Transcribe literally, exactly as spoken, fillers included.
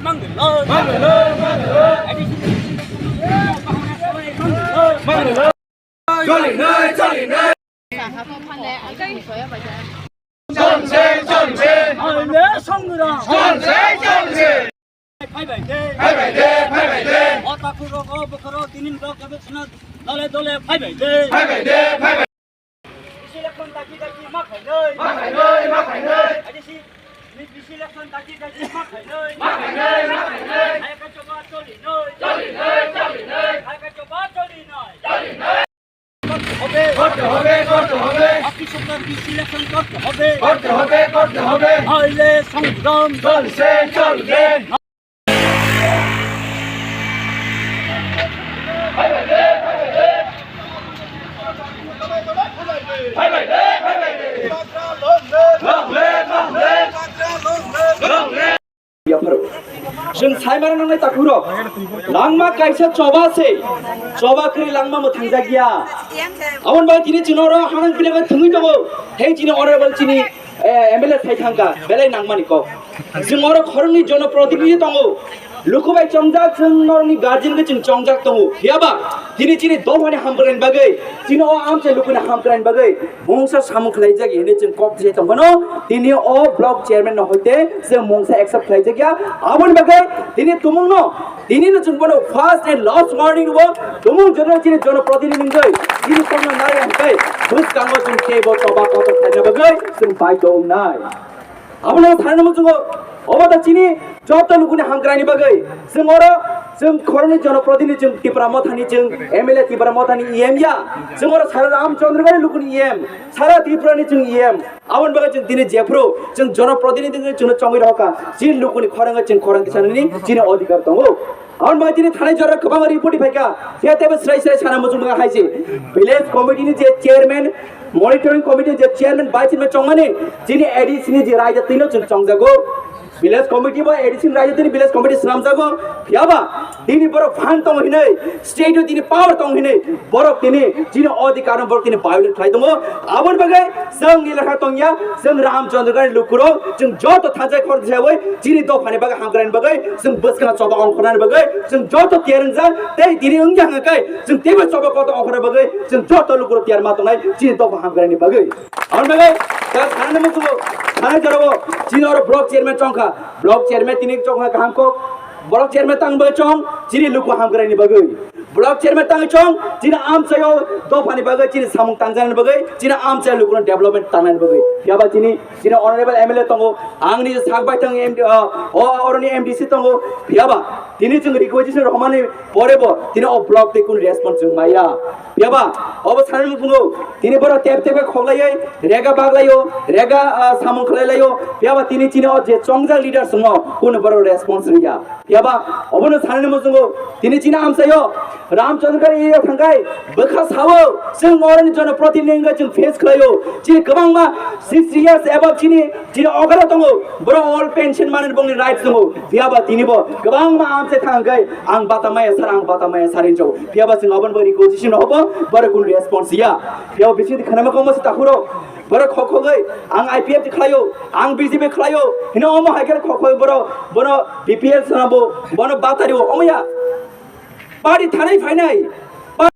Mangwlwi. Mangwlwi, mangwlwi. Mangwlwi. Cholinai, cholinai. Chonse, chonse. Aile songra. Chonse, chonse. Phaibai de. Phaibai de, phaibai de. O takhuk rok, o bokhorok, tinin rok, kebe suna, dole dole phaibai de. Phaibai de, phaibai. Bisi election daki daki ma khainai. Ma khainai, ma khainai. A D C ni bisi election daki daki ma khainai. Ma khainai, ma khainai. Hai ka choba choli noi. Choli noi, choli noi. Hai ka choba choli noi. Choli noi. Korte hobe. Korte hobe, korte hobe. Baki sokta bisi election korte hobe. Korte hobe, korte hobe. Naile songram cholse, cholse. Chwng sai mano nangnai takhurok. Langma kaisa choba se. Choba kwrwi langma mwthangjakya. Aboni bagwi tini chini oro hanang pinang thwngwi tongo. Tei chini honorable chini, eh, M L A sai thangkha. Belai nangmani kok. Chwng oro khoroknwi jonoprotinidhi tongo. Luku bai chongjak, chwng norokni guardian bai chwng chongjak tongo. Phiyaba tini chini dophani hamkraini bagwi, chini o amchai lukuni hamkraini bagwi mungsa samung khlaijak hinwi chwng kok tisa tongphano, tini o block chairman no hoite chwng mungsa accept khlaijakya. Aboni bagwi tini tumungno, tini no chwng bono first and last warning rwo, tumung joto chini jonoprotinidhi wngwi chini kokno narwkha hwnkhe bwskango chwng teibo choba kotor khlaina bagwi chwng baidhyo wngnai. Abono thanani muchungo, obo ta chini joto lukuni hamkraini bagwi. Chwng oro, chwng khoroknwi jonoprotinidhi, chwng Tipra Mothani, chwng M L A Tipra Mothani E M ya. Chwng oro sara Ramchandragani lukuni E M, sara Tripurani chwng E M. Aboni bagwi chwng tini jephru, chwng jonoprotinidhi wngwi chwngno chongwi rohorkha. Chini lukuni khorang chwng khorang tisanani chini odhikar tongo. Aboni bagwi tini thanai jora kwbangma report phaikha. Phiya teibo srai srai sana muchung hai se. Village committee ni je chairman, monitoring committee ni je chairman, vice chairman chongmani, chini A D C ni je raida tino chwng chongjago. Village committee bo A D C ni raida tini village committee swnamjago. Phiyaba tini borok phan tong hinwi, state o tini power tong hinwi, borok tini chini odhikar no borok tini violate khlai tongo. Aboni bagwi chwng ni lekha tongya, chwng Ramchandragani lukurok, chwng joto thansa khorang tisawi chini dophani bagwi hamkraini bagwi, chwng bwskang choba ongkhornani bagwi, chwng joto tiyar wngjak, tei tini wngya hwnkhe, chwng teibo choba kotor ongkhorna bagwi, chwng joto lukurok tiyar ma tongnai, chini dopha hamkraini bagwi. Aboni bagwi, ta sanani muchungo, sanai jorabo, chini oro block chairman chongkha, block chairman tini chongkha kaham kok, block chairman tang bagwi chong, chini luku hamkraini bagwi. Block chairman tangwi chong, chini amchaio dophani bagwi, chini samung tangjaknani bagwi, chini amchaio lukurokno development tangnani bagwi. Phiyaba chini, chini honorable M L A tongo, ang nini sak baithang M D, ah, o, oroni M D C tongo. Phiyaba tini chwng requisition rwmani porebo tini o block tei kunu response chwng maya. Phiyaba obo sanani muchungo tini borok tep tep khe khoklaiwi rega baglaio, rega, ah, samung khlailaio. Phiyaba tini chini o je chongjak leader chwngno kunu borok response rwya. Phiyaba obono sanani muchungo tini chini amchaio Ramchandragani area thangkhai bwkha sao, chwng oroni jonoprotinidhi wngkha chwng face khlaio. Chini kwbangma sixty years above chini, chini okra tongo, borok all pension manwi bongni rights tongo. Phiyaba tinibo kwbangma amchai thangkhai ang bata maya sar, ang bata maya sar hinwi chao. Phiyaba chwng oboni bagwi requisition hobo, borok kunu response ya. Phiyaba bisingtwi khanama kongma se takhuro. Borok khok khogwi, ang I P F T khlaio, ang B J P khlaio, hino omo hai khe khok khogwi borok, bono B P L swnambo, bono batario, omo ya. Party thanai phainai,